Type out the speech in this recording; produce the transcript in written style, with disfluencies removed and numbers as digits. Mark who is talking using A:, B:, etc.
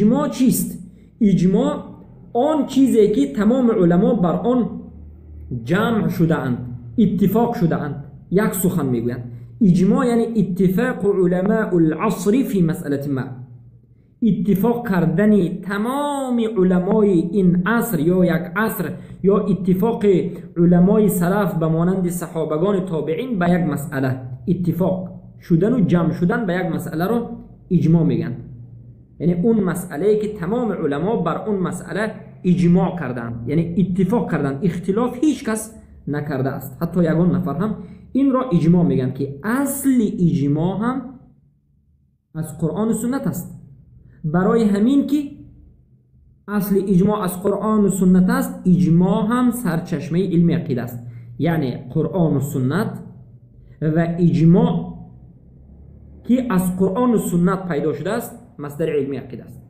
A: Иҷмоъ чист? Иҷмоъ он чизе ки тамоми уламо бар он ҷамъ шудаанд, иттифоқ шудаанд, як сухан мегӯянд. Иҷмоъ яъне иттифоқу уламоул асри фи масъалати ма, иттифоқ кардани тамоми уламои ин аср ё як аср ё иттифоқи уламои салаф ба монанди саҳобагони тобеин ба як масъала иттифоқ шудану ҷамъ шудан ба як масъаларо иҷмоъ мегӯянд. Яъне он масъалае ки тамоми уламо бар он масъала иҷмоъ карданд, яъне иттифоқ карданд, ихтилоф ҳеҷ кас накардааст, ҳатто ягон нафар ҳам. Инро иҷмоъ мегӯянд, ки асли иҷмоъ ҳам аз Қуръону суннат аст. Барои ҳамин ки асли иҷмоъ аз Қуръону суннат аст, иҷмоъ ҳам сарчашмаи илми ақида аст. Яъне Қуръону суннат ва иҷмоъ ки аз Қуръону суннат пайдо шудааст, масдари илми ақида аст.